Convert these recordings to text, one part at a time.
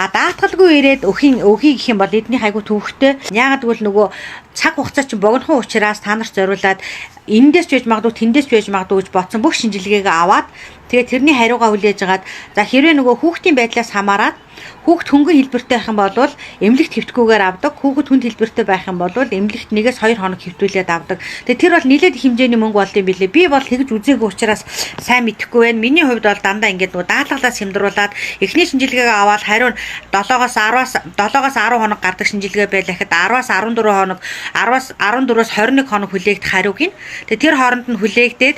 А даатгалгүй ирээд өхийн өөхий гэх юм бол эднийх айгу төвхтэй. Яагаад гэвэл нөгөө цаг хугацаа чинь богинохон учраас та нарт зориулаад эндээс ч байж магадгүй, тэндээс ч байж магадгүй гэж бодсон бүх шинжилгээгээ аваад, тэгээ тэрний хариугаа хүлээж агаад, за хэрвээ нөгөө хүүхдийн байдлаас хамаарат хүүхд хөнгөн хэлбэртэй байх юм бол эмнэлэгт хэвтгүүгээр авдаг. Хүүхэд хүнд хэлбэртэй байх юм бол эмнэлэгт 1-2 хоног хэвтүүлээд авдаг. Тэгээ тэр бол нилээд их хэмжээний мөнгө болд юм билээ. Би бол тэгж үзээгүй учраас сайн мэдэхгүй байна. Миний хувьд бол дандаа ингээд нөгөө даалгалаас хямдруулаад эхний шинжилгээгээ аваад, хариу нь 7-оос 10-аас 7-оос 10 хоног гардаг шинжилгээ байлаа гэхэд 10-аас 14 хоног, 10-аас 14-өөс 21 хоног хүлээгдэх хариуг нь. Тэгээ тэр хооронд нь хүлээгдээд,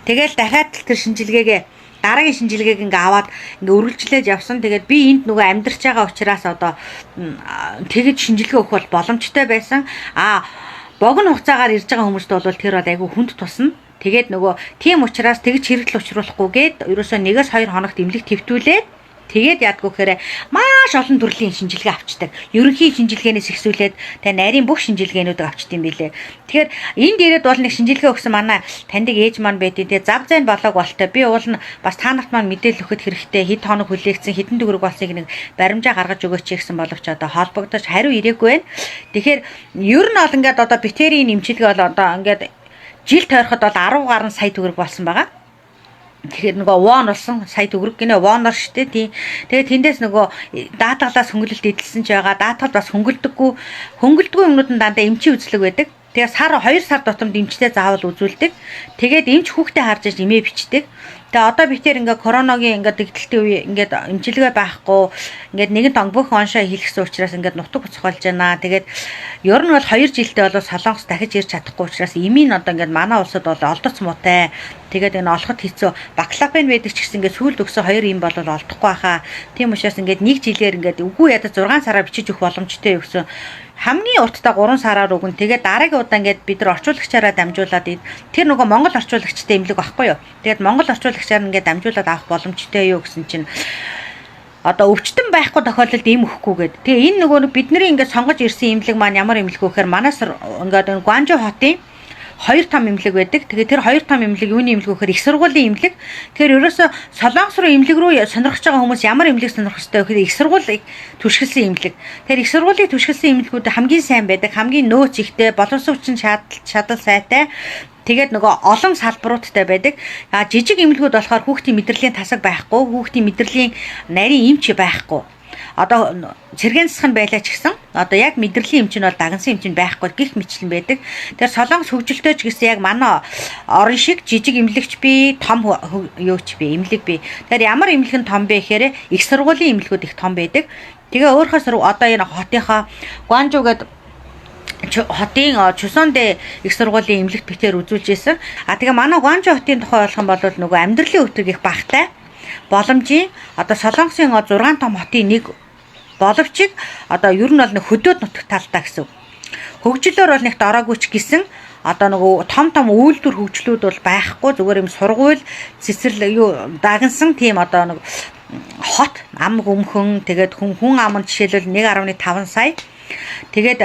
тэгэл дахиад тэр шинжилгээгээ, дараагийн шинжилгээг ингээ аваад ингээ үргэлжлээд явсан. Тэгээд би энд нөгөө амьдарч байгаа учраас одоо тэгэж шинжилгээ өгөх бол боломжтой байсан. А богино хугацаагаар ирж байгаа хүмүүст бол тэр бол айгүй хүнд тусна. Тэгээд нөгөө тийм учраас тэгж хэрэгдэл учруулахгүйгээд ерөөсөө 1-2 хоногт эмнэлэг твтүүлээд, тэгээд яадгүй гэхээр маш олон төрлийн шинжилгээ авчдаг. Ерөнхий шинжилгээнээс эхлүүлээд тэгээ нарийн бүх шинжилгээнүүдийг авчд юм билээ. Тэгэхээр энд ирээд бол нэг шинжилгээ өгсөн манай таньдаг ээж маань байдیں۔ Тэгээ зав зайн болоог болтой. Би уул нь бас та нарт маань мэдээлэл өгөхөд хэрэгтэй. Хэд хоног хүлээгдсэн, хэдэн төгрөг болсныг нэг баримжаа гаргаж өгөөч гэсэн боловч одоо холбогдож хариу ирээгүй байна. Тэгэхээр ер нь бол ингээд одоо бактерийн эмчилгээ бол одоо ингээд жил тойроход бол 10 гаруй сая төгрөг болсон байгаа. Тэгэхээр нөгөө вон болсон, сая төгрөг гинэ, воноор штэ, тий. Тэгээ тэндээс нөгөө даатгалаас хөнгөлөлт эдэлсэн ч байгаа. Даатгал бас хөнгөлдөггүй. Хөнгөлдөггүй юмнууд нь дандаа эмчийн үзлэг байдаг. Тэгээ сар 2 сар тутамд эмчтэй заавал үзүүлдэг. Тэгээд эмч хүүхдээ харж иж эмээ бичдэг. Тэгээ одоо би тэр ингээ коронагийн ингээ дэгдэлтийн үе ингээд эмчилгээ байхгүй, ингээд нэгэн тон бүх оншоо хийлгэсэн учраас ингээд нутаг буцах болж байна. Тэгээд ер нь бол 2 жилдээ бол Солонгос дахиж ирж чадахгүй учраас эмийн одоо ингээд манай улсад бол олдоц муутай. Тэгээд энэ олоход хэцүү. Баклофен байдаг ч гэсэн ингээд сүүлд өгсөн хоёр юм бол олдохгүй байхаа. Тийм учраас ингээд нэг жилээр ингээд үгүй ядаж 6 сараар бичиж өгөх боломжтой юу гэсэн, хамгийн уртдаа 3 сараар өгнө. Тэгээд дараагийн удаа ингээд бид нар орчуулагчаараа дамжуулаад, тэр нөгөө Монгол орчуулагчтай эмнэлэг байхгүй юу? Тэгээд Монгол орчуулагчаар ингээд дамжуулаад авах боломжтой юу гэсэн чинь одоо өвчтөн байхгүй тохиолдолд эм өгөхгүй гээд. Тэгээ энэ нөгөө бидний ингээд сонгож ирсэн эмнэлэг маань ямар эмнэлэг вэ гэхээр манаас ингээд Гуанжу хотын хоёр том эмнэлэг байдаг. Тэгээ тэр хоёр том эмнэлэг юуны эмнэлэг вэ гэхээр их сургуулийн эмнэлэг. Тэгэхээр ерөөсө Солонгос руу эмнэлэг рүү сонирхож байгаа хүмүүс ямар эмнэлэг сонирхох ёстой вэ гэхээр их сургуулийг түшгэлсэн эмнэлэг. Тэгэхээр их сургуулийг түшгэлсэн эмнэлгүүд хамгийн сайн байдаг, хамгийн нөөц ихтэй, боловсон хүчин чадал сайтай. Тэгээд нөгөө олон салбаруудтай байдаг. А жижиг эмнэлгүүд болохоор хүүхдийн мэдрэлийн тасаг байхгүй, хүүхдийн мэдрэлийн нарийн эмч байхгүй. Одоо цэргийн засах нь байлаа ч гэсэн одоо яг мэдрэлийн эмч нь бол дагнсан эмч нь байхгүй гих мэтлэн байдаг. Тэгэхээр Солонгос хөгжилтэй ч гэсэн яг манай орон шиг жижиг эмнэлэгч би, том юу ч би, эмнэлэг би. Тэгэхээр ямар эмнэлэг нь том бэ гэхээр их сургуулийн эмнэлгүүд их том байдаг. Тэгээ өөрөхөөс одоо энэ хотынхоо Гуанжу гэдэг хотын Чусондэ их сургуулийн эмнэлэгт битээр үзүүлж исэн. А тэгээ манай Гуанжу хотын тухай болох юм бол нөгөө амьдралын өвтөг их багтай боломжийн одоо Солонгосын 6 том хотын нэг боловч одоо ер нь бол нэг хөдөөд нутаг талдаа гэсэн. Хөгжлөөр бол нэг дороогүй ч гэсэн одоо нөгөө том том үйлдвэр хөгжлүүд бол байхгүй, зүгээр юм сургууль, цэцэрлэг юу дагнсан тийм одоо нэг хот, ам гүмхэн. Тэгээд хүн хүн ам нь жишээлбэл 1.5 сая. Тэгээд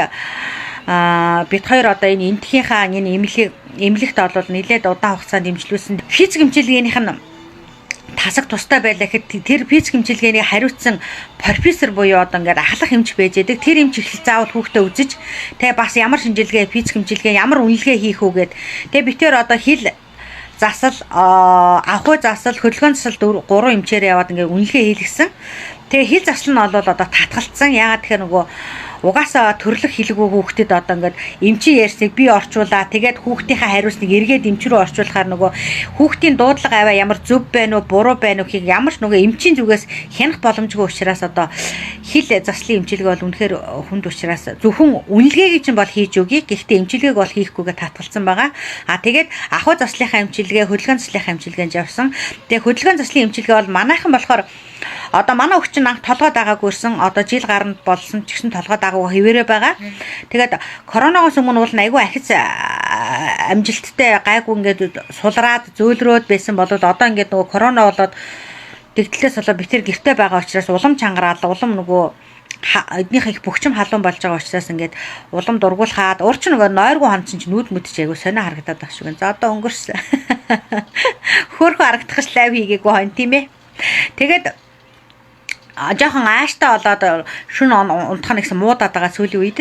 бид хоёр одоо энэ энтхийнхаа энэ эмнэлэг эмнэлэгт бол нэлээд удаан хугацаанд эмчлүүлсэн. Физик эмчилгээнийх нь тасаг тустай байлаа гэхэд тэр физик эмчилгээнийг хариуцсан профессор буюу одоо ингээд ахлах эмч байж байдаг. Тэр эмч эхлэл заавал хүүхдээ үзэж, тэгээ бас ямар шинжилгээ, физик эмчилгээ, ямар үнэлгээ хийх үү гэд. Тэгээ би тэр одоо хил засал, анхуй засал, хөдөлгөөн засал, гурван эмчээр яваад ингээд үнэлгээ хийлгэсэн. Тэгээ хил засал нь бол одоо татгалцсан. Яагаад тэгэхээр нөгөө угаасаа төрлөх хилэггүй хүүхдэд одоо ингээд эмчийн ярьсныг би орчуулаа. Тэгээд хүүхдийнхээ хариусныг эргээд эмч рүү орчуулахаар нөгөө хүүхдийн дуудлага аваа ямар зөв байна уу, буруу байна уу гэхийг ямар ч нөгөө эмчийн зүгээс хянах боломжгүй учраас одоо хил заслын эмчилгээ бол үнэхээр хүнд учраас зөвхөн үнэлгээгийг чинь бол хийж өгье. Гэхдээ эмчилгээг бол хийхгүйгээ татгалцсан байгаа. А тэгээд ахуй заслынхаа эмчилгээ, хөдөлгөөн заслынхаа эмчилгээнд явсан. Тэгээд хөдөлгөөн заслын эмчилгээ бол манайхан болохоор одоо манай өвч чинь анх толгой дагаагүй ирсэн. Одоо жил гаранд болсон ч гэсэн толгой дагаагүй хэвээрээ байгаа. Тэгээд коронавигоос өмнө бол айгүй ахиц амжилттай, гайгүй ингээд сулраад зөөлрөөд байсан бол одоо ингээд нөгөө корона болоод дэгтлээс болоо би тэр гэрте байгаа учраас улам чангараал, улам нөгөө эднийх их бөхчм халуун болж байгаа учраас ингээд улам дургуулхаад урч нөгөө нойргүй хонцсон чинь нүд мүд чи айгүй сонио харагдаад байх шиг байна. За одоо өнгөрсөн. Хөөхөн харагдах ш лайв хийгээгүй хон, тийм ээ. Тэгээд Жоохон ааштай болоод шүн унтах нь гэсэн муудаад байгаа сүүлийн үед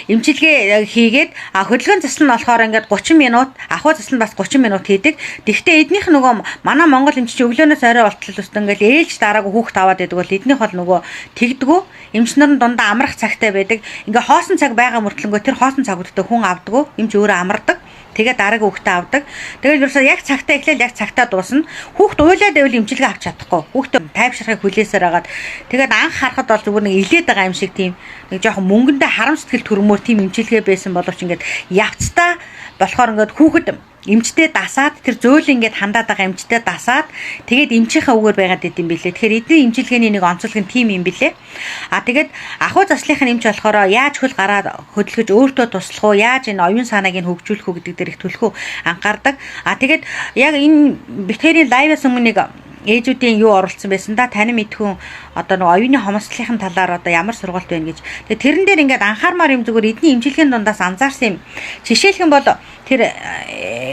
эмчилгээ хийгээд, хөдөлгөөн засал нь болохоор ингээд 30 минут, ахуй засал нь бас 30 минут хийдэг. Тэгвэл эднийх нөгөө манай Монгол эмч чи өглөөнөөс орой болтол өстө ингээд ээлж дараагүй хүүхд аваад байдаг бол эднийх бол нөгөө тэгдэггүй. Эмч нар нь дундаа амрах цагтай байдаг. Ингээ хоосон цаг байгаа мөртлөнгөө тэр хоосон цагуудтай хүн авдаггүй. Эмч өөрөө амардаг. Тэгээ дараагийн хүүхдээ авдаг. Тэгээд ерөөсөө яг цагтаа эхлээл яг цагтаа дуусна. Хүүхд уйлаад байвал эмчилгээ авч чадахгүй. Хүүхдээ тайвширхыг хүлээсээр агаад тэгээд анх харахад бол зүгээр нэг илээд байгаа юм шиг тийм нэг жоохон мөнгөндөө харам сэтгэл төрмөр тийм эмчилгээ байсан боловч ингээд явцдаа болохоор ингээд хүүхэд эмчтэй дасаад, тэр зөөлөн ингээд хандаад байгаа эмчтэй дасаад, тэгээд эмчийнхээ үгээр байгаад идэм билээ. Тэгэхээр эдний эмчилгээний нэг онцлог нь тийм юм билээ. А тэгээд ахуй заслынх нь эмч болохоор яаж хөл гараад хөдөлгөж өөртөө туслах уу, яаж энэ оюун санааг нь хөгжүүлэх үү гэдэг дээр их төлхөө анхаардаг. А тэгээд яг энэ битэрийн live аас өмнө нэг ээжүүдийн юу оруулсан байсан да, танин мэдхүүн одоо нэг оюуны хомсдлын талаар одоо ямар сургалт байна гэж. Тэгээ тэрэн дээр ингээд анхаармаар юм зүгээр эдний эмчилгээний дундаас анзаарсан юм. Жишээлх юм бол тэр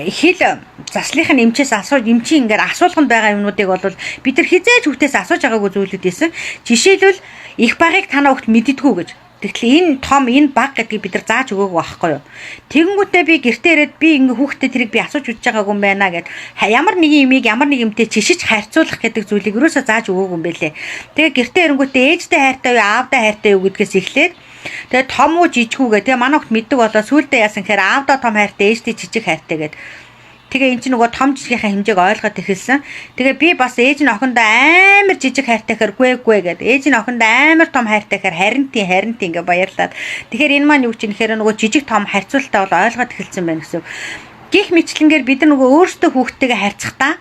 хэл заслынх нь эмчээс асууж, эмчийн ингээд асуулганд байгаа юмнуудыг бол бид нар хизээж хүүхдээс асууж байгаагүй зүйлүүд байсан. Жишээлбэл, их багыг танаа хүүхд мэддэггүй гэж. Тэгтэл энэ том, энэ баг гэдгийг бид нар зааж өгөөгүй байхгүй юу. Тэгэнгүүтээ би гэртээ ирээд би ингээ хүүхдэд тэрийг би асууж үзэж байгаагүй юм байна гэд, ямар нэгэн юмыг ямар нэг юмтэй жишиж харьцуулах гэдэг зүйлийг ерөөсөө зааж өгөөгүй юм бэлээ. Тэгээ гэртээ ирэнгүүтээ ээжтэй хайртай юу, аавдаа хайртай юу гэдгээс эхлээд, тэгээ том уу жижиг үү гэх. Тэгээ манай хүүхд мэддэг болоо сүулдэ яасан гэхээр аавдаа том хайртай, ээжтэй жижиг хайртай гэд. Тэгээ эн чинь нөгөө том жижигийнхаа хэмжээг ойлгоод эхэлсэн. Тэгээ би бас ээж нь охиндоо амар жижиг хайртай гэхээр гүй гүй гэд. Ээж нь охиндоо амар том хайртай гэхээр харин тийм, харин тийм ингээ баярлаад. Тэгэхээр энэ маань юу гэж нэхэр нөгөө жижиг том харьцуултаа бол ойлгоод эхэлсэн байна гэсэн. Гэх мэтлэнгээр бид нар нөгөө өөрсдөө хүүхдтэйгээ харьцахдаа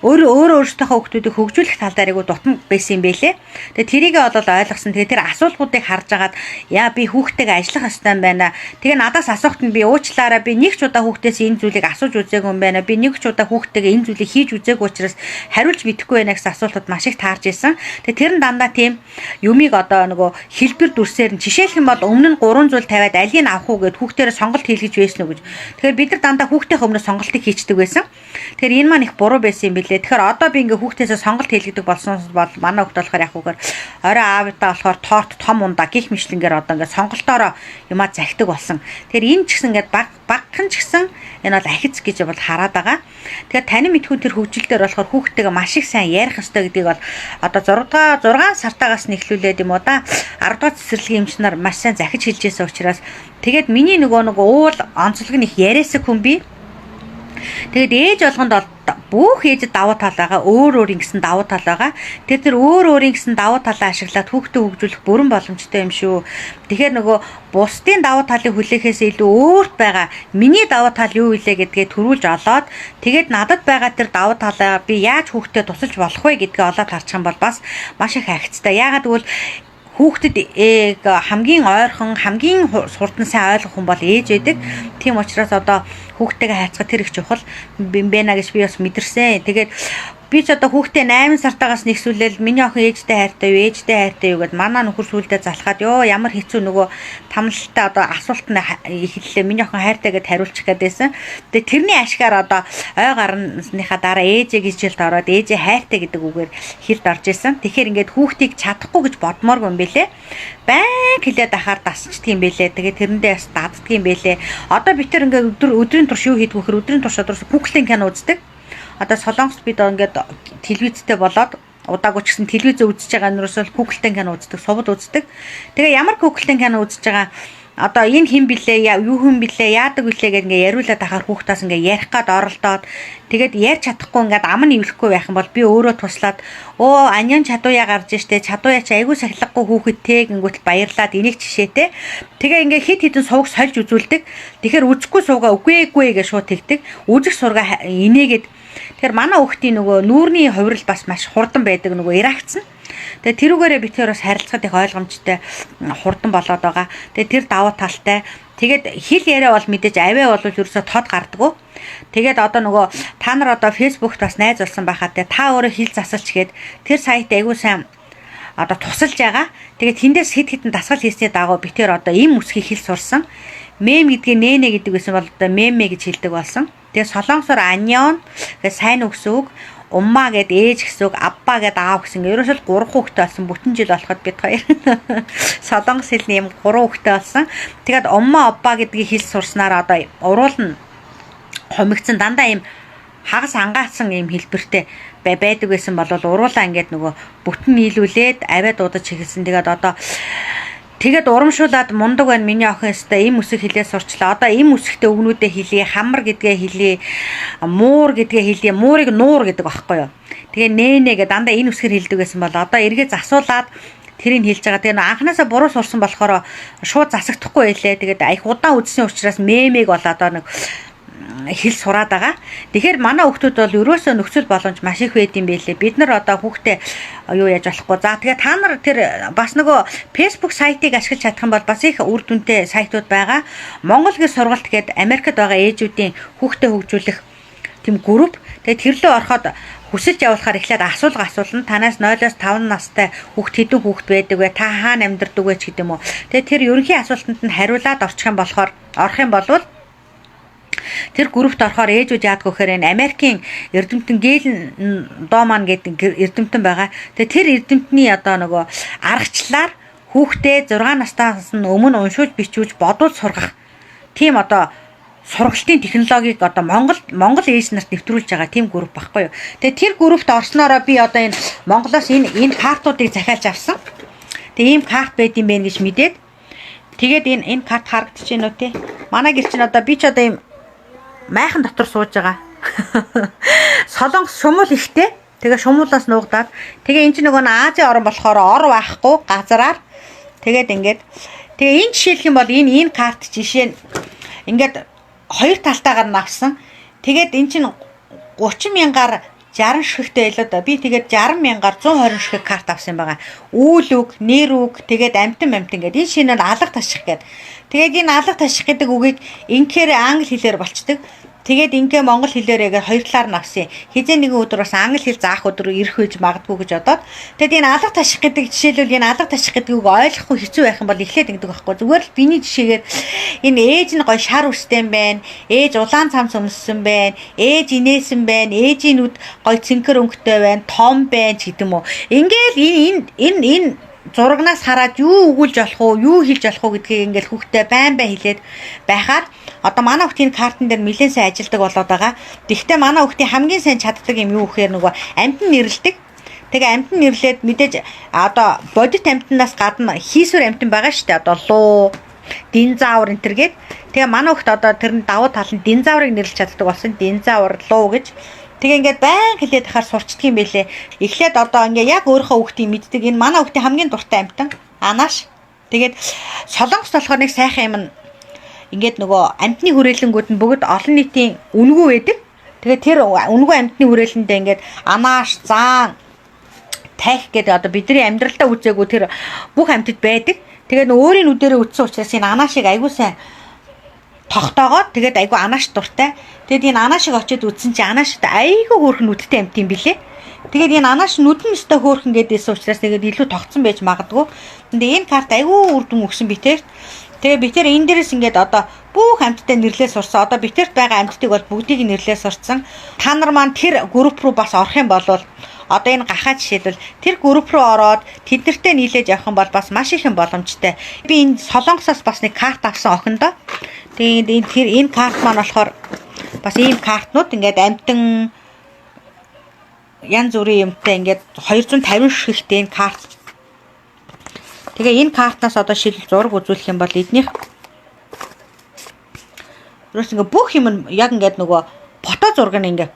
өөрөө өөрөө өөрсдийнхөө хүүхдүүдийг хөгжүүлэх тал дээр айгу дутам байсан юм бэлээ. Тэгээ тэрийгээ бол ойлгосон. Тэгээ тэр асуулгуудыг харж агаад яа, би хүүхдтэйгээ ажиллах ёстой юм байна. Тэгээ надаас асуухт нь би уучлаарай, би нэг ч удаа хүүхдээс энэ зүйлийг асууж үзээгүй юм байна. Би нэг ч удаа хүүхдтэйгээ энэ зүйлийг хийж үзээгүй учраас хариулж мэдэхгүй байна гэсэн асуултууд маш их таарж исэн. Тэгээ тэр нь дандаа тийм юмыг одоо нөгөө хэлбэр дүрсээр нь, жишээлх юм бол өмнө нь гурван зүйл тавиад алийг авах уу гэд хүүхдээрээ сонголт хийлгэж байсан уу гэж. Тэгэхээр бид нар дандаа хүүхдийнхээ өмнө сонголтыг хийчдэг байсан. Тэгэхээр энэ маань их буруу байсан юм билээ. Тэгэхээр одоо би ингээ хүүхдээсээ сонголт хийлгэдэг болсон бол манай хүүхд болохоор яг үгээр орой аавдаа болохоор торт том ундаа гих мэтлэнгээр одоо ингээ сонголтоороо юмаа захидаг болсон. Тэгэхээр энэ ч гэсэн ингээд баг багхан ч гэсэн энэ бол ахиц гэж бол хараад байгаа. Тэгэхээр танин мэдхүүн тэр хөгжил дээр болохоор хүүхдтэйгээ маш их сайн ярих ёстой гэдгийг бол одоо 6 6 сартаагаас нь эхлүүлээд юм уу да, 10 дугаар цэцэрлэгийн эмч нар маш сайн захиж хэлж байсан учраас, тэгээд миний нөгөө уул онцлог нь их яриасаг хүн би. Тэгээд ээж болгонд бол бүх ээжид давуу тал байгаа. Өөр өөр ингэсэн давуу тал байгаа. Тэр тэр өөр өөрийн гэсэн давуу талаа ашиглаад хүүхдээ хөгжүүлэх бүрэн боломжтой юм шүү. Тэгэхээр нөгөө бусдын давуу талыг хүлээхээс илүү өөрт байгаа миний давуу тал юу илээ гэдгээ төрүүлж олоод, тэгээд надад байгаа тэр давуу талаа би яаж хүүхдэд тусалж болох вэ гэдгээ олоод харчих юм бол бас маш их ахицтай. Яагаад гэвэл хүүхдэд хамгийн ойрхон, хамгийн хурдан сайн ойлгох хүн бол ээж байдаг. Тийм учраас одоо хүүхдтэйгээ харьцах тэр их чухал юм байна гэж би бас мэдэрсэн. Тэгээд би ч одоо хүүхдээ 8 сартаагаас нэгсүүлээл миний охин ээжтэй хайртай юу, ээжтэй хайртай юу гэд манай нөхөр сүулдэ залхаад ёо ямар хэцүү нөгөө тамлалтай одоо асуулт нь эхэллээ. Миний охин хайртай гэд хариулчих гэдээсэн. Тэгээд тэрний ашгаар одоо ой гарсныхаа дараа ээжээ гэж хэлд ороод ээжээ хайртай гэдэг үгээр хэлд орж исэн. Тэгэхээр ингээд хүүхдийг чадахгүй гэж бодмооргүй юм бэлээ. Баян хэлээд ахаар дасчдаг юм бэлээ. Тэгээд тэрэндээ бас даддаг юм бэлээ. Одоо бид тэр ингээд өдрийн турш юу хийдгүү гэхээр өдрийн турш одоо Google-ийн кино үздэг. Одоо Солонгост бид ингээд телевизтэй болоод удаагүй ч гэсэн телевизээ үзэж байгаа нөрөөсөө Google-тэй кино үздэг, сувд үздэг. Тэгээ ямар Google-тэй кино үзэж байгаа, одоо энэ хэн блэ, юу хэн блэ, яадаг вүлээ гэдээ ингээ яриулаад ахаар хүүхдээс ингээ ярих гад оролдоод, тэгээд ярьж чадахгүй ингээд ам нь эвлэхгүй байх юм бол би өөрөө туслаад өө анян чадууяа гарч штэ, чадууяа чи айгүй сахилгагүй хүүхэд те гингүүтэл баярлаад энийг жишээтэй. Тэгээ ингээ хит хитэн сувг сольж үзүүлдэг. Тэгэхээр үзэхгүй суугаа үгүй эгүй гэж шууд тэгдэг. Үзэх сурга инээгээд. Тэгэхээр манай хүүхдийн нөгөө нүүрний хувирал бас маш хурдан байдаг, нөгөө реакц нь. Тэгээ тэрүүгээрээ би тэр бас харилцахад их ойлгомжтой хурдан болоод байгаа. Тэгээ тэр давуу талтай. Тэгээд хэл яриа бол мэдээж авиа бол ерөөсөө тод гардггүй. Тэгээд одоо нөгөө та нар одоо Facebook-т бас найз болсон байхаа те, та өөрөө хэл засалч гээд тэр сайт айгуу сайн одоо тусалж байгаа. Тэгээд тэндээс хэд хэдэн дасгал хийсний дагуу би тэр одоо им үсгийг хэл сурсан. Мем гэдгийг нэнэ гэдэг байсан бол одоо мемэ гэж хэлдэг болсон. Тэгээ солонгосоор аньон тэгээ сайн үгс үг. Уммаа гэд ээж гэсэн үг, абба гэд аав гэсэн. Ерөөсөө 3 хүүхэдтэй болсон. Бүтэн жил болоход бид хоёр солонгос хэлний юм 3 хүүхэдтэй болсон. Тэгээд уммаа абба гэдгийг хэл сурснаар одоо уруул нь хумигдсан, дандаа ийм хагас ангаацсан ийм хэлбэртэй байдаг байсан бол уруулаа ингээд нөгөө бүтэн нийлүүлээд авиа дуудаж эхэлсэн. Тэгээд одоо тэгээд урамшуулад мундаг байна миний охин өстой им үсэг хэлээ сурчлаа. Одоо им үсэгтэй үгнүүдээ хэлье, хамар гэдгээ хэлье, муур гэдгээ хэлье. Муурыг нуур гэдэг багхгүй юу. Тэгээ нэ нэ гэ дандаа энэ үсгээр хэлдэг байсан бол одоо эргээ засуулаад тэрийг хэлж байгаа. Тэгээ анханасаа буруу сурсан болохоор шууд засагдахгүй байлээ. Тэгээд их удаан үзсэн учраас мэмэг бол одоо нэг хэл сураад байгаа. Тэгэхээр манай хүүхдүүд бол ерөөсөө нөхцөл боломж маш их байд юм байлээ. Бид нар одоо хүүхдээ юу яаж болохгүй. За тэгээ та нар тэр бас нөгөө Facebook сайтыг ашиглаж чадах юм бол бас их үр дүнтэй сайтууд байгаа. Монгол гэр сургалт гээд Америкт байгаа ээжүүдийн хүүхдээ хөгжүүлэх тийм групп. Тэгээ тэр лөө ороход хүсэлж явуулахаар эхлээд асуулга асуулна. Танаас 0-оос 5 настай хүүхд хэдэн хүүхд байдаг вэ? Та хаана амьдардаг вэ ч гэдэг юм уу. Тэгээ тэр ерөнхий асуултанд нь хариулаад орчих юм болохоор орох юм бол тэр группт орохоор ээжүүд яадаг вэ гэхээр энэ Америкийн эрдэмтэн Гээл Доман гэдэг эрдэмтэн байгаа. Тэгээ тэр эрдэмтний одоо нөгөө аргачлалаар хүүхдээ 6 настаас нь өмнө уншуулж бичүүлж бодвол сургах тийм одоо сургалтын технологиг одоо Монгол ээж нарт нэвтрүүлж байгаа тийм групп багхгүй юу. Тэгээ тэр группт орсноороо би одоо энэ Монголоос энэ картуудыг захиалж авсан. Тэгээ ийм карт байд юм бэ гэж мэдээд тэгээд энэ карт харагдаж байна уу те. Манай гэр чинь одоо би ч одоо ийм майхан дотор сууж байгаа. Солонгос шумуул ихтэй. Тэгээ шумуулаас нуугдаад тэгээ энэ чинь нөгөө Азийн орн болохоор ор байхгүй газраар тэгээд ингээд тэгээ энэ жишээлх юм бол энэ карт жишээ нь ингээд хоёр талтайгаар нь авсан. Тэгээд энэ чинь 30 мянгаар 60 ширхэгтэй байлаа да. Би тэгээд 60 мянгаар 120 ширхэг карт авсан байгаа. Үйл үг, нэр үг, тэгээд амтан гэдэг. Энэ шинэ нь алга таших гэдэг. Тэгээд энэ алга таших гэдэг үгийг инхээр англи хэлээр болчдөг. Тэгээд ингээ монгол хэлээр яг хоёр талаар нь авсан. Хизээ нэгэн өдөр бас англи хэл заах өдөр ирэх байж магадгүй гэж бодоод. Тэгээд энэ алга таших гэдэг жишээлбэл энэ алга таших гэдэг үг ойлгохгүй хэцүү байх юм бол эхлээд ингэдэг байхгүй. Зүгээр л биний жишээгээр энэ ээж нь гой шар үстэй юм байна. Ээж улаан цамц өмссөн байна. Ээж инээсэн байна. Ээжийн нүд гой цэнхэр өнгөтэй байна. Том байна ч гэдэг юм уу. Ингээл энэ зурагнаас хараад юу өгүүлж болох уу, юу хэлж болох уу гэдгийг ингээл хүүхдээ байн байн хэлээд байхаар одоо манай хүүхдийн картн дээр нэлээд сайн ажилдаг болоод байгаа. Тэгэхдээ манай хүүхдийн хамгийн сайн чаддаг юм юу гэхээр нөгөө амьтан нэрлэдэг. Тэгээ амьтан нэрлээд мэдээж одоо бодит амьтнаас гадна хийсвэр амьтан байгаа шүү дээ. Одоо луу, динозавр энэ төр гээд. Тэгээ манай хүүхд одоо тэр нь давуу тал нь динозаврыг нэрлэж чаддаг болсон. Динозавр, луу гэж. Тэгээ ингээд байн хэлээд хахаар сурчдаг юм бэлээ. Эхлээд одоо ингээ яг өөрийнхөө хүүхдийг мэддэг. Энэ манай хүүхдийн хамгийн дуртай амьтан анааш. Тэгээд солонгос болохоор нэг сайхан юм нь ингээд нөгөө амьтны хүрээлэнгүүд нь бүгд олон нийтийн үнэгүй байдаг. Тэгээд тэр үнэгүй амьтны хүрээлэндээ ингээд анааш, заан, тах гэдэг одоо бидний амьдралдаа үзээгүй тэр бүх амьтад байдаг. Тэгээд өөрийн нүдэрээ үтсэн учраас энэ анаашийг айгуу сайн тогтоогоод тэгээд айгуу анааш дуртай. Тэгээд энэ анаашиг очиод үзсэн чинь анаашд айгуу хөөрхөн нүдтэй амьт юм билээ. Тэгээд энэ анааш нүд нь өстой хөөрхөн гэдээсэн учраас тэгээд илүү тогтсон байж магадгүй. Тэгээд энэ карт айгуу үр дүн өгсөн битэр. Тэгээ би тэр энэ дээрээс ингээд одоо бүх амьттай нэрлээ сурсан. Одоо битэрт байгаа амьтдыг бол бүгдийг нэрлээ сурцсан. Та нар маань тэр групп руу бас орох юм бол одоо энэ гахаа жишээлбэл тэр групп руу ороод тэднэртэй нийлээж явах юм бол бас маш их юм боломжтой. Би энэ Солонгосоос бас нэг карт авсан охиндоо. Тэгээд энэ тэр энэ карт маань болохоор бас ийм картнууд ингээд амьтан янз бүрийн юмтай ингээд 250 ширхэгтэй энэ карт. Тэгээ энэ картнаас одоо шил зураг үзүүлэх юм бол эднийх ерөөс ингээ бүх юм яг ингээд нөгөө фото зураг нь ингээ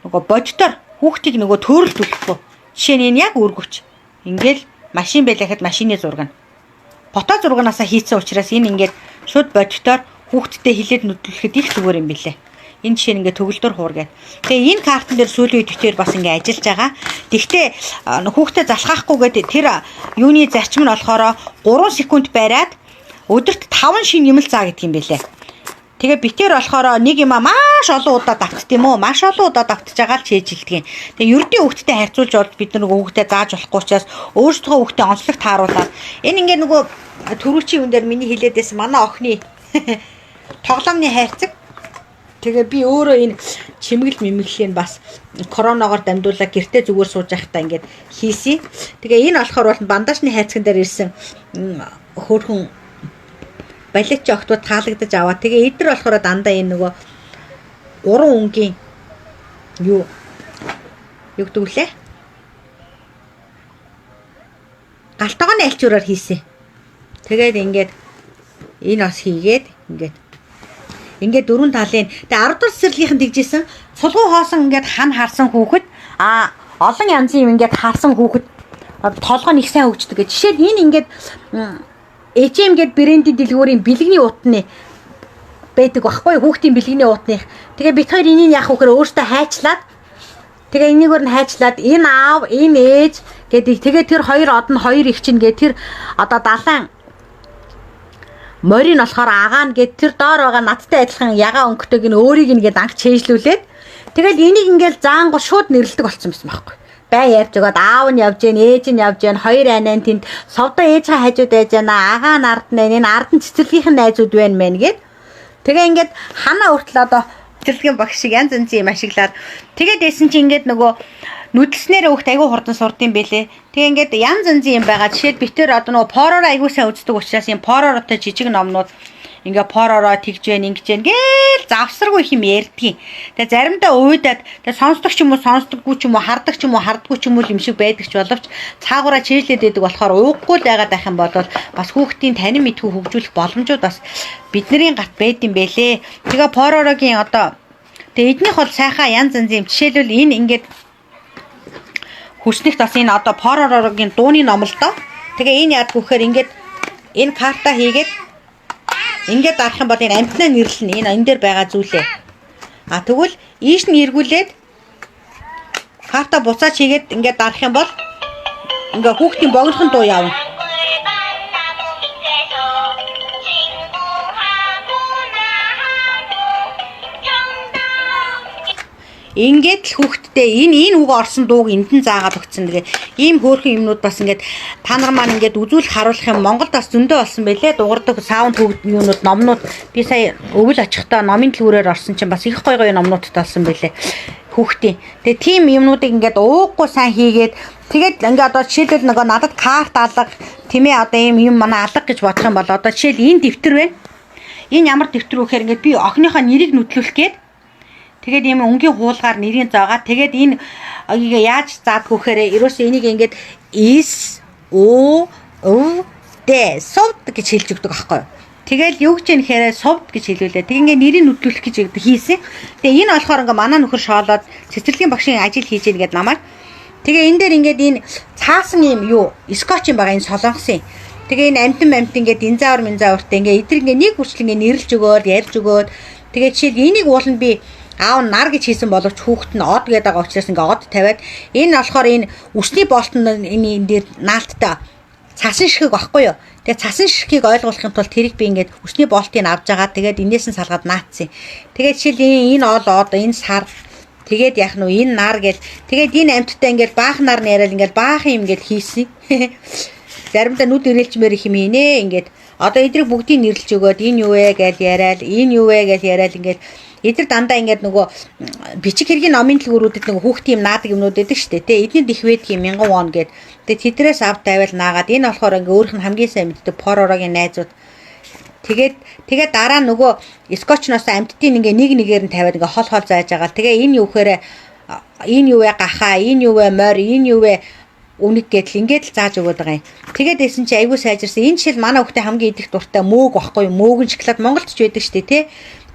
нөгөө бодитоор хүүхдийг нөгөө төөрөлдүүлэхгүй. Жишээ нь энэ яг өргөвч. Ингээл машин байлаа гэхэд машины зураг нь. Фото зурагнаасаа хийцэн учраас энэ ингээд шууд бодитоор хүүхдтэй хилээд нүдлэхэд их зүгээр юм билээ. Энэ жишээ нь ингээд төгөлдөр хуур гэдэг. Тэгээ энэ картн дээр сүүлийн үед битээр бас ингээд ажиллаж байгаа. Тэгвэл хүүхдээ залхаахгүйгээд тэр юуны зарчим нь болохоор 3 секунд бариад өдөрт 5 шинэ юм л заа гэдэг юм билээ. Тэгээ битээр болохоор нэг юм маш олон удаа давтд юм уу? Маш олон удаа давтж байгаа л чийжилдэг юм. Тэгээ ердийн хүүхдтэй харьцуулж болж бид нар нөгөө хүүхдэд зааж болохгүй учраас өөрсдөө хүүхдэд онцлог тааруулаад энэ ингээ нөгөө түрүүчийн үн дээр миний хэлээд байсан манай охины тоглоомны хайрцаг. Тэгээ би өөрөө энэ чимгэл мэмэглэлийн бас коронавигоор дамжуулаад гэртээ зүгээр сууж байхдаа ингээд хийсэн. Тэгээ энэ болохоор бол бандажны хайцган дээр ирсэн хөөрхөн балетч охтууд таалагдаж аваа. Тэгээ эдгээр болохоор дандаа энэ нөгөө гурван өнгийн юу гэдэг лээ? Галтгооны альчуураар хийсэн. Тэгээд ингээд энэ бас хийгээд ингээд дөрвөн талын тэгээ 10 дугаар цэцэрлэгийнхэн тэгжсэн. Сулгуу хоосон ингээд хан харсан хүүхэд олон янзын юм ингээд харсан хүүхэд толгой нь их сайн хөгждөг гэж. Жишээл энэ ингээд H&M гээд брендийн дэлгүүрийн бэлгэний утны байдаг багхгүй хүүхдийн бэлгэний утных. Тэгээ бит хоёр энийг яах вэ гэхээр өөртөө хайчлаад тэгээ энийгээр нь хайчлаад энэ аав, энэ ээж гэдэг. Тэгээ тэр хоёр од нь хоёр их чинь гэ тэр одоо далайн морин болохоор агаана гэд тэр доор байгаа надтай адилхан ягаан өнгөтэйг нь өөрийг ингээд анх чэйжлүүлээд тэгэл энийг ингээд заангуу шууд нэрлэдэг болсон байсан байхгүй. Бай явж өгөөд аав нь явж гэн, ээж нь явж гэн, хоёр анаа тэнд сувдаа ээжээ хажууд байж гэнэ, агаа нь ард нь энэ ард нь цэцэрлэгийнхэн найзууд байна мэн гэд. Тэгээ ингээд ханаа хүртэл одоо цэцэрлэгийн багш шиг янз янзын юм ашиглаад тэгээд байсан чи ингээд нөгөө нүдэлснээр өөхт айгүй хурдан сурдсан бэлээ. Тэгээ ингээд янз янзын юм байгаа. Жишээд би тэр одоо нөгөө пороор айгүй сайн үздэг учраас юм пороротой жижиг номнууд ингээ поророо тэгж гэн ингэж гэн гээл завсаргүй их юм ярьдгийн. Тэгээ заримдаа уйдаад тэгээ сонсдог ч юм уу сонсдоггүй ч юм уу хардаг ч юм уу хардггүй ч юм уу юм шиг байдаг ч боловч цаагаараа чийжлээд байдаг болохоор ууггүй л байгаад байх юм бол бас хүүхдийн танин мэдхүй хөгжүүлэх боломжууд бас бидний гарт байд юм бэлээ. Тэгээ поророгийн одоо тэгээ эднийх бол сайхан янз янзын юм. Жишээлбэл энэ ингээд хүснэгт бас энэ одоо пороророгийн дууны ном л доо. Тэгээ энэ яадаг вэхээр ингээд энэ карта хийгээд ингээд дарах юм бол энэ амтнаа нэрлэнэ. Энэ энэ дээр байгаа зүйлээ. А тэгвэл ийш нь эргүүлээд карта буцаач хийгээд ингээд дарах юм бол ингээ хүүхдийн богинохон дуу явна. Ингээд л хүүхдтэй энэ үг орсон дууг энд нь заагаад өгсөн. Тэгээ ийм хөөрхөн юмнууд бас ингээд та нар маань ингээд үзүүлэх харуулах юм Монголд бас зөндөө болсон байлээ. Дугардаг саунд хүүхд юмнууд номнууд би сая өвөл очихдоо номын дэлгүүрээр орсон чинь бас их гоё гоё номнуудтай болсон байлээ. Хүүхдийн. Тэгээ тийм юмнуудыг ингээд ууггүй сайн хийгээд тэгээд ингээд одоо жишээлбэл нөгөө надад карт алга тийм ээ одоо ийм юм манай алга гэж бодох юм бол одоо жишээл энэ дэвтэр байна. Энэ ямар дэвтэр вэ гэхээр ингээд би охиныхоо нэрийг нүдлүүлэх гээд тэгээд ийм өнгийн хуулгаар нэрийг зоогаа. Тэгээд энэ яаж заадгүй гэхээр ерөөсөө энийг ингээд S O В Д сувд гэж хэлж өгдөг аахгүй юу. Тэгэл юу гэж юм гэхээр сувд гэж хэлүүлээ. Тэг ингээд нэрийг нүдлүүлэх гэж хийсэн. Тэгээ энэ болохоор ингээд манай нөхөр шоолоод цэцэрлэгийн багшийн ажил хийж ийн гэд намайг. Тэгээ энэ дээр ингээд энэ цаасан юм юу скотч юм байгаа энэ солонгосын. Тэгээ энэ амтан ингээд инзаавар минзаавартай ингээд эдэр ингээд нэг хүртэл ингээд нэрлж өгөөд ярьж өгөөд тэгээ жишээл энийг уулна би аав нар гэж хийсэн боловч хүүхэд нь од гэдэг байгаа учраас ингээ од тавиад энэ болохоор энэ үсний болтон энэ дээр наалттай цасан ширхэг багхгүй юу. Тэгээ цасан ширхгийг ойлгуулахын тулд тэрийг би ингээд үсний болтыг авч байгаа. Тэгээд энээс нь салгаад наацсан. Тэгээд жишээл энэ ол од энэ сар тэгээд яах нь энэ нар гэл тэгээд энэ амьттай ингээд баахан нар яриад ингээд баахан юм ингээд хийсэн. Заримдаа нүд ирэлчмээр их юм хийнэ ингээд одоо эдрийг бүгдийг нэрлж өгөөд энэ юу вэ гэж яриад энэ юу вэ гэж яриад ингээд эдгээр дандаа ингээд нөгөө бичиг хэргийн номын дэлгүүрүүдэд нөгөө хүүхдийн юм наадаг юмнууд байдаг шүү дээ. Тэ эдний их байдаг юм 1000 вон гээд. Тэгээ тэдрээс ав тавиал наагаад энэ болохоор ингээ өөрөх нь хамгийн сайн мэддэг поророгийн найзууд. Тэгээд дараа нөгөө скотчноос амьтдын ингээ нэг нэгээр нь тавиад ингээ хол хол зааж байгаа. Тэгээ энэ юу гэхээр энэ юу вэ гахаа, энэ юу вэ морь, энэ юу вэ үнэг гэдэл ингээд л зааж өгöd байгаа юм. Тэгээд байсан чи айгүй сайжирсан. Энэ жишээл манай хүүхдээ хамгийн идэх дуртай мөөг багхгүй юу? Мөөг нь шоколад Монголд ч байдаг шүү дээ, тэ.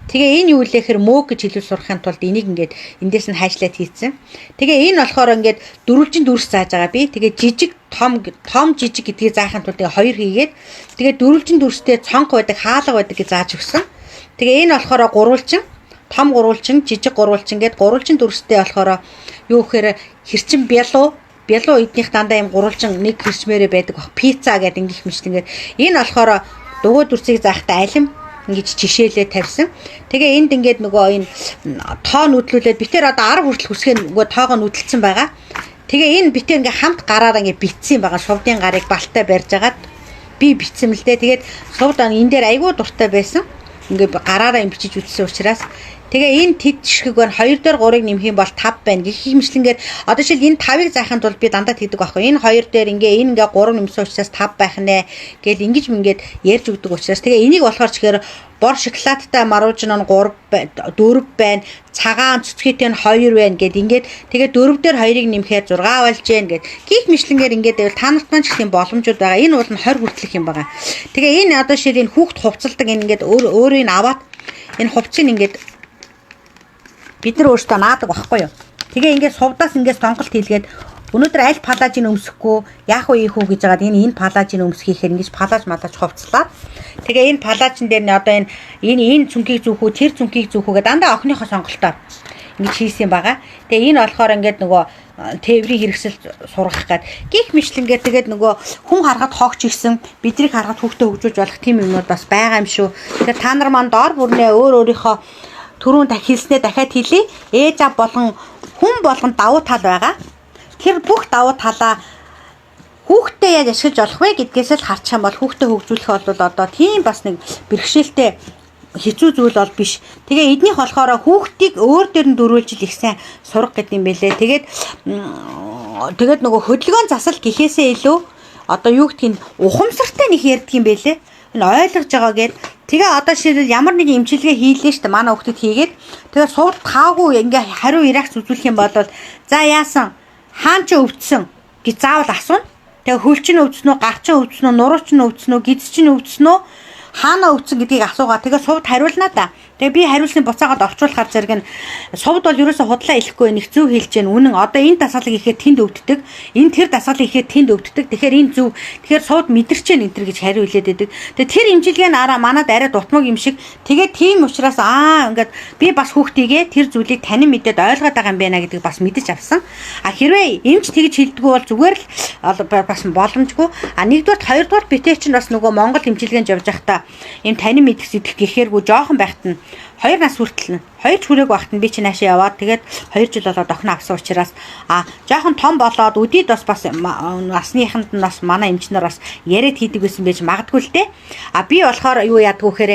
Тэгээ энэ юу лэхэр мөөг гэж хэлүүл сурахын тулд энийг ингээд эндээс нь хайшлаад хийцэн. Тэгээ энэ болохоор ингээд дөрвөлжин дүрс зааж байгаа би. Тэгээ жижиг том том жижиг гэдгийг заахын тулд тэгээ хоёр хийгээд тэгээ дөрвөлжин дүрстэй цонх байдаг, хаалга байдаг гэж зааж өгсөн. Тэгээ энэ болохоор гурвалжин, том гурвалжин, жижиг гурвалжин гээд гурвалжин дүрстэй болохоор юу гэхээр хэрчин бялуу эднийх дандаа юм гурвалжин нэг хэрчмээрээ байдаг баг. Пицца гэдэг ингэх мэт ингээд энэ болохоор дугуй дүрсийг заахтай алим ингэж жишээлээ тавьсан. Тэгээ энд ингээд нөгөө энэ тоо нүдлүүлээд би тэр одоо 10 хүртэл хүсгээ нөгөө тоогоо нүдэлсэн байгаа. Тэгээ энэ би тэр ингээд хамт гараараа ингээд битсэн байгаа. Сувдын гарыг балтай барьж агаад би битсэн л дээ. Тэгээд сувд энэ дээр айгүй дуртай байсан. Ингээд гараараа юм бичиж үтсэн учраас Тэгээ энэ тэд жишгийг байна. 2 дээр 3-ыг нэмэх юм бол 5 байна. Гэх хэмжлэнгээр одоо жишээл энэ 5-ыг заахын тулд би дандаа тэгдэг байхгүй. Энэ 2 дээр ингээ энэ ингээ 3 нэмсэн учраас 5 байх нэ гэл ингэж мингээд ярьж өгдөг учраас тэгээ энийг болохоор чихээр бор шоколадтай маруужин нь 3 4 байна. Цагаан цэцгээтэй нь 2 байна гэд ингээд тэгээ 4 дээр 2-ыг нэмэхээр 6 болж гэн гэд гих мэтлэнгээр ингээд байвал та нарт маань ч гэсэн боломжууд байгаа. Энэ бол нь 20 хүртэлх юм байгаа. Тэгээ энэ одоо шил энэ хүүхд хувцалдаг энэ ингээд өөр өөрийг аваад энэ хувцсыг ингээд бид нар өөрсдөө наадаг байхгүй юу. Тэгээ ингээд сувдаас ингээд сонголт хийлгээд өнөөдөр аль палажийг өмсөхгүй яах вэ ийх үү гэж байгаад энэ палажийг өмсөх ихээр ингэж палаж малаж хувцлаад тэгээ энэ палажн дээр нь одоо энэ энэ энэ цүнхийг зүүх үү тэр цүнхийг зүүх үү гэдэг дандаа охиныхоо сонголтоор ингэж хийсэн байгаа. Тэгээ энэ болохоор ингээд нөгөө тээврийн хэрэгсэл сургах гад гих мэтлэнгээр тэгээд нөгөө хүн харахад хогч ихсэн бидрийг харахад хүүхдээ хөгжүүлж болох тийм юмнууд бас байгаа юм шүү. Тэгэхээр та нар маань доор бүрнээ өөр өөрийнхөө түрүүн хэлснээ дахиад хэлье. Ээж аав болон хүн болгон давуу тал байгаа. Тэр бүх давуу талаа хүүхдээ яаж ашиглаж болох вэ гэдгээс л харчих юм бол хүүхдээ хөгжүүлэх бол одоо тийм бас нэг бэрхшээлтэй хэцүү зүйл бол биш. Тэгээ эднийх болохоор хүүхдийг өөр дээр нь дөрүүлж л их сайн сурах гэдэг юм бэлээ. Тэгээд тэгээд нөгөө хөдөлгөөн засал гэхээсээ илүү одоо юу гэдгийг ухамсартай нэг ярьдаг юм бэлээ. Энэ ойлгож байгаа гэд тэгээ одоо жишээлбэл ямар нэгэн эмчилгээ хийлээ шүү дээ. Манай хүүхдэд хийгээд тэгээ сууд таагүй ингээ хариу реакц үзүүлэх юм бол за яасан хаан ч өвдсөн гэж заавал асууна. Тэгээ хөл чинь өвдсөн үү, гар чинь өвдсөн үү, нуруу чинь өвдсөн үү, гиз чинь өвдсөн үү, хаана өвдсөн гэдгийг асуугаа. Тэгээ сувд хариулна да. Тэгээ би хариулсны буцаагаад орчуулахаар зэрэг нь сувд бол ерөөсө худлаа хэлэхгүй нэг зөв хэлж гэн үнэн. Одоо энэ дасгалыг ихээр тэнд өвддөг. Энэ тэр дасгалыг ихээр тэнд өвддөг. Тэгэхээр энэ зөв. Тэгэхээр сувд мэдэрч гэн энэ төр гэж хариу хэлээд байдаг. Тэгээ тэр имчилгээ нь араа манад арай дутмаг юм шиг. Тэгээ тийм учраас ингээд би бас хүүхдийгээ тэр зүйлийг танин мэдээд ойлгоод байгаа юм байна гэдгийг бас мэдэж авсан. А хэрвээ эмч тэгж хэлдэггүй бол зүгээр л бас боломжгүй. А нэгдүгээр хоёрдугаар битээ чинь бас нөгөө Монгол эмчилгээнд явж байхдаа ийм танин мэдэх сэдэх гэхээргүй жоохон байхад нь 2 нас хүртэл нь 2 ч хүрээг байхад нь би чи наашаа яваад тэгээд 2 жил болоод охин авсан учраас а жоохон том болоод өдийд бас бас насныханд нь бас манай эмчнэр бас яриад хийдэг байсан байж магадгүй л дээ. А би болохоор юу яадаг вэхээр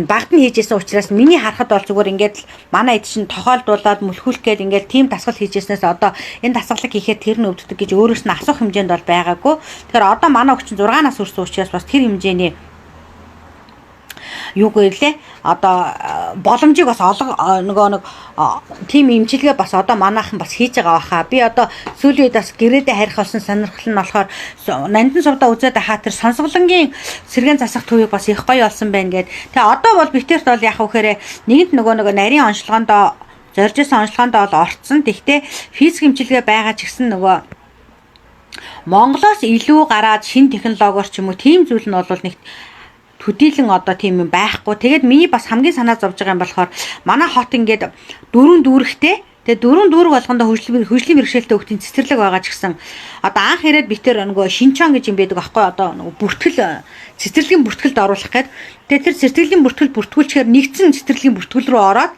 багт нь хийжсэн учраас миний харахад бол зүгээр ингээд л манай эд чинь тохиолдуулаад мөлхүүлэх гээд ингээд тийм дасгал хийжсэнээс одоо энэ дасгалыг хийхэд тэр нь өвддөг гэж өөрөөс нь асуух хэмжээнд бол байгаагүй. Тэгэхээр одоо манай өвчин 6 нас хүрсэн учраас бас тэр хэмжээний юу гэлээ одоо боломжийг бас олго нөгөө нэг тийм имчилгээ бас одоо манайхан бас хийж байгаа баха. Би одоо сүүлийн үед бас гэрээдээ харих болсон сонирхол нь болохоор нандин сувдаа үзээд хаа тэр сонсголонгийн сэргээн засах төвийг бас их гоё болсон байна гэд. Тэгээ одоо бол битэрт бол яг үхээр нэгэнт нөгөө нарийн онцлогоондоо зорж исэн онцлогоондоо бол орцсон. Тэгтээ физик имчилгээ байгаа ч гэсэн нөгөө Монголоос илүү гараад шин технологиор ч юм уу тийм зүйл нь бол нэг төдийлөн одоо тийм юм байхгүй. Тэгээд миний бас хамгийн санаа зовж байгаа юм болохоор манай хот ингээд дөрвөн дүүрэгтэй. Тэгээд дөрвөн дүүрэг болгондоо хөгжлийн бэрхшээлтэй хүүхдийн цэцэрлэг байгаа ч гэсэн одоо анх ирээд битэр нөгөө шинчон гэж юм байдаг аахгүй одоо нөгөө бүртгэл цэцэрлэгийн бүртгэлд оруулах гээд тэгээд тэр цэцэрлэгийн бүртгэл бүртгүүлчихээр нэгдсэн цэцэрлэгийн бүртгэл рүү ороод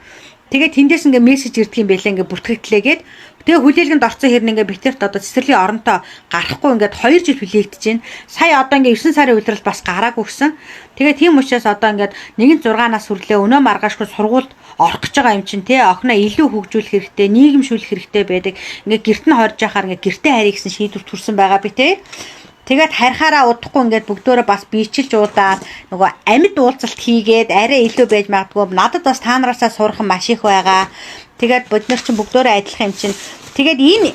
тэгээд тэндээс ингээ мессеж ирдэг юм байлаа ингээ бүртгэгдлээгээд тэгээ хүлээлгэнд орсон хэрнээ ингээ битэрт одоо цэцэрлэгийн оронтой гарахгүй ингээд 2 жил хүлээгдэж байна. Сая одоо ингээ 9 сарын улирал бас гараагүй гэсэн. Тэгээ тийм учраас одоо ингээд 1-6 нас хүрлээ өнөө маргаашгүй сургуульд орох гэж байгаа юм чинь тий охиноо илүү хөгжүүлэх хэрэгтэй, нийгэмшүүлэх хэрэгтэй байдаг. Ингээ гэрт нь хорж яхаар ингээ гэртээ харъя гэсэн шийдвэр төрсэн байгаа би тий. Тэгээд харихаараа удахгүй ингээд бүгдөөрөө бас биечилж уудаад нөгөө амьд уулзалт хийгээд арай илүү байж магадгүй. Надад бас та нараасаа сурах маш их байгаа. Тэгээд бид нар чинь бүгдөөрөө адилхан юм чинь. Тэгээд энэ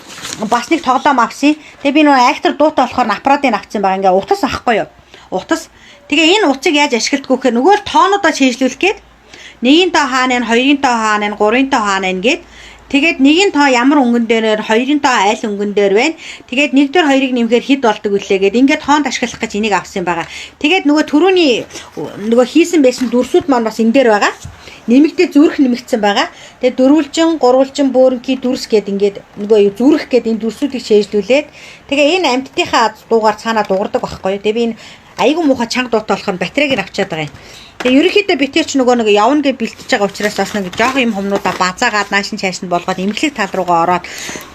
бас нэг тоглоом авсан. Тэгээд би нөгөө актер дуутай болохоор аппаратыг авсан байгаа. Ингээ утас ахгүй юу? Утас. Тэгээ энэ утсыг яаж ашигладаг вэ гэхээр нөгөө л тоонуудаа чийжлүүлэх гээд нэгийн тоо хаана, хоёрын тоо хаана, гурвын тоо хаана гээд тэгээд нэгийн тоо ямар өнгөн дээр, хоёрын тоо аль өнгөн дээр байна. Тэгээд нэг дээр хоёрыг нэмэхээр хэд болдог вүлээ гээд ингээд тоонд ашиглах гэж энийг авсан байгаа. Тэгээд нөгөө түрүүний нөгөө хийсэн байсан дүрсүүд маань бас энэ дээр байгаа. Нэмэгдээ зүрх нэмэгдсэн байгаа. Тэгээд дөрвөлжин, гурвалжин, бөөрөнхий дүрс гээд ингээд нөгөө зүрх гээд энэ дүрсүүдийг шээжлүүлээд тэгээ энэ амьтдынхаа дуугаар цаанаа дуурдаг байхгүй юу. Тэгээ би энэ Айгүй муухай чанга дуутай болохоор батарейг нь авчиад байгаа юм. Тэгээ ерөнхийдөө би тэр ч нөгөө нэг явна гэж бэлтэж байгаа учраас бас нэг жоох юм хумнуудаа базаагаад наашин чааш нь болгоод эмгэлэг тал руугаа ороод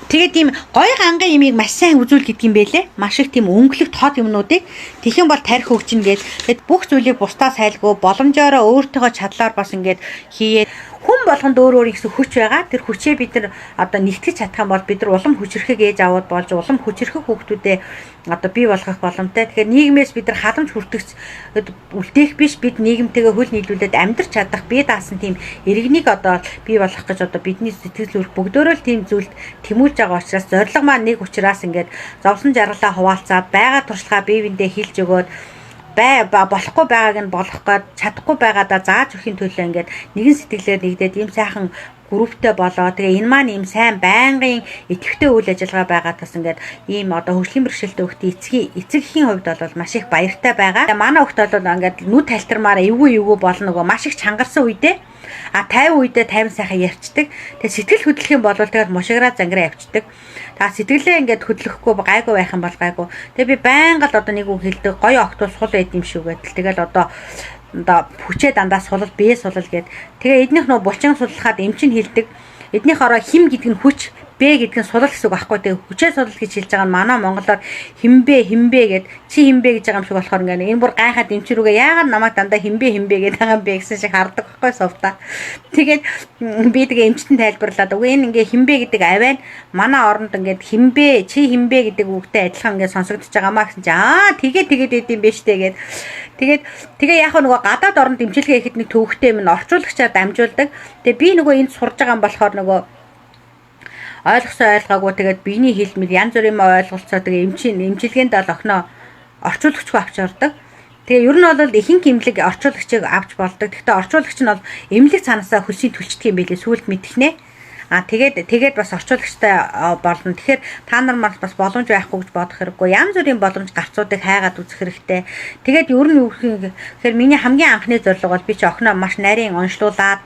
тэгээд ийм гой ганган имийг маш сайн үзүүл гэдэг юм бэлээ. Маш их тийм өнгөлөг тод юмнуудыг тэгхэн бол тарих хөгжинэ гээд тэгээд бүх зүйлийг бусдаас хайлгүй боломжоороо өөртөөгөө чадлаар бас ингээд хийгээд хүн болгонд өөр өөр ихсэн хүч байгаа. Тэр хүчээ бид нар одоо нэгтгэж чадах юм бол бид нар улам хүчрхэг ээж аваад болж улам хүчрхэг хүүхдүүдээ одоо бий болгох боломжтой. Тэгэхээр нийгмээс бид нар халамж хүртэгч үлдээх биш, бид нийгэмтэйгээ хөл нийлүүлээд амьдрч чадах бие даасан тийм иргэнийг одоо бий болгох гэж одоо бидний сэтгэл зүрх бүгдөөрөө л тийм зүйлд тэмүүлж байгаа учраас зорилго маань нэг учраас ингээд зовлон жаргалаа хуваалцаад байгаа туршлагаа бие биендээ хэлж өгөөд бай болохгүй байгааг нь болох гээд чадахгүй байгаадаа зааж өгөхийн төлөө ингээд нэгэн сэтгэлээр нэгдээд ийм сайхан групптэй болоо. Тэгээ энэ маань ийм сайн байнгын идэвхтэй үйл ажиллагаа байгаа тас ингээд ийм одоо хөгжлийн бэрхшээлтэй хүүхдийн эцэг эхийн хувьд бол маш их баяртай байгаа. Манай хүүхд бол ингээд нүд талтармаар эвгүй эвгүй болно нөгөө маш их чангарсан үедээ а 50 үедээ 50 сайхан ярьцдаг. Тэгээ сэтгэл хөдлөх юм бол тэгээд мушиграа зангираа явцдаг. Та сэтгэлээ ингээд хөдлөхгүй гайгүй байх юм бол гайгүй. Тэгээ би байнга л одоо нэг үг хэлдэг. Гоё октоо сул байд юм шүү гэдэл. Тэгэл одоо хүчээ дандаа сулал, бие сулал гэд. Тэгээ эднийх нөө булчин суллахад эмчин хэлдэг. Эднийх ороо хим гэдэг нь хүч, Б гэдэг нь сулал гэсэн үг аахгүй. Тэгээ хүчээ сулал гэж хэлж байгаа нь манай монголоор химбэ химбэ гэд чи химбэ гэж байгаа юм шиг болохоор ингээд энэ бүр гайхаад эмч рүүгээ яагаад намайг дандаа химбэ химбэ гэдэг байгаа юм бэ гэсэн шиг хардаг байхгүй сувда. Тэгээд би тэгээ эмчтэн тайлбарлаад үгүй энэ ингээ химбэ гэдэг аваа нь манай оронд ингээд химбэ чи химбэ гэдэг үгтэй адилхан ингээд сонсогдож байгаа маа гэсэн чи аа тэгээ тэгээд байд юм бэ штэ гэд. Тэгээд тэгээ яг нөгөө гадаад оронд эмчилгээ хийхэд нэг төвөгтэй юм орчуулагчаар дамжуулдаг. Тэгээ би нөгөө энд сурж байгаа юм болохоор нөгөө ойлгосон ойлгоогүй тэгээд биений хэл мэд янз бүрийн юм ойлголцоо тэгээ эмчилгээнд бол охиноо орчуулагчгүй авч ордог. Тэгээ ер нь бол ихэнх эмнэлэг орчуулагчийг авч болдог. Гэхдээ орчуулагч нь бол эмнэлэг цаанаасаа хөлсийг төлчдөг юм билээ сүүлд мэдхнэ. А тэгээд бас орчуулагчтай болно. Тэгэхээр та нар маань бас боломж байхгүй гэж бодох хэрэггүй. Янз бүрийн боломж гарцуудыг хайгаад үзэх хэрэгтэй. Тэгээд ер нь юу гэх юм тэгэхээр миний хамгийн анхны зорилго бол би чи охиноо маш нарийн онцлуулад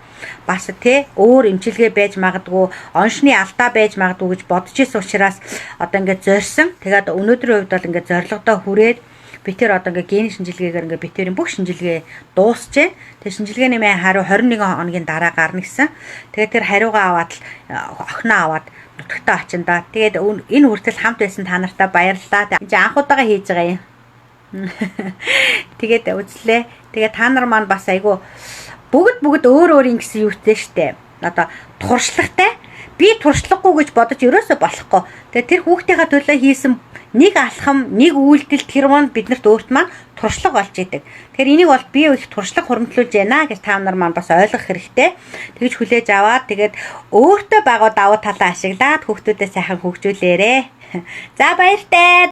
бас тэ өөр эмчилгээ байж магадгүй, оншны алдаа байж магадгүй гэж бодож исэн учраас одоо ингээд зорьсон. Тэгээд өнөөдрийн хувьд бол ингээд зорилгодоо хүрээд би тэр одоо ингээд ген шинжилгээгээр ингээд би тэрийн бүх шинжилгээ дуусчээ. Тэгээд шинжилгээний мэй хариу 21 хоногийн дараа гарна гэсэн. Тэгээд тэр хариугаа аваад охиноо аваад нутагтаа очин да. Тэгээд энэ хүртэл хамт байсан та нартай баярлалаа. Энд анх удаага хийж байгаа юм. Тэгээд үзлээ. Тэгээд та нар маань бас айгүй бүгд өөр өөр ингэсэн юутэй штэ. Одоо туршлагатай. Би туршлагагүй гэж бодож ерөөсөө болохгүй. Тэгээд тэр хүүхдийнхаа төлөө хийсэн нэг алхам, нэг үйлдэл тэр маань биднэрт өөрт маань туршлага болж идэг. Тэгэхээр энийг бол би их туршлага хуримтлуулж байна гэж та нар маань бас ойлгох хэрэгтэй. Тэгж хүлээж аваад тэгээд өөртөө байгаа давуу талаа ашиглаад хүүхдүүдэд сайхан хөгжүүлээрэ. За баяртай.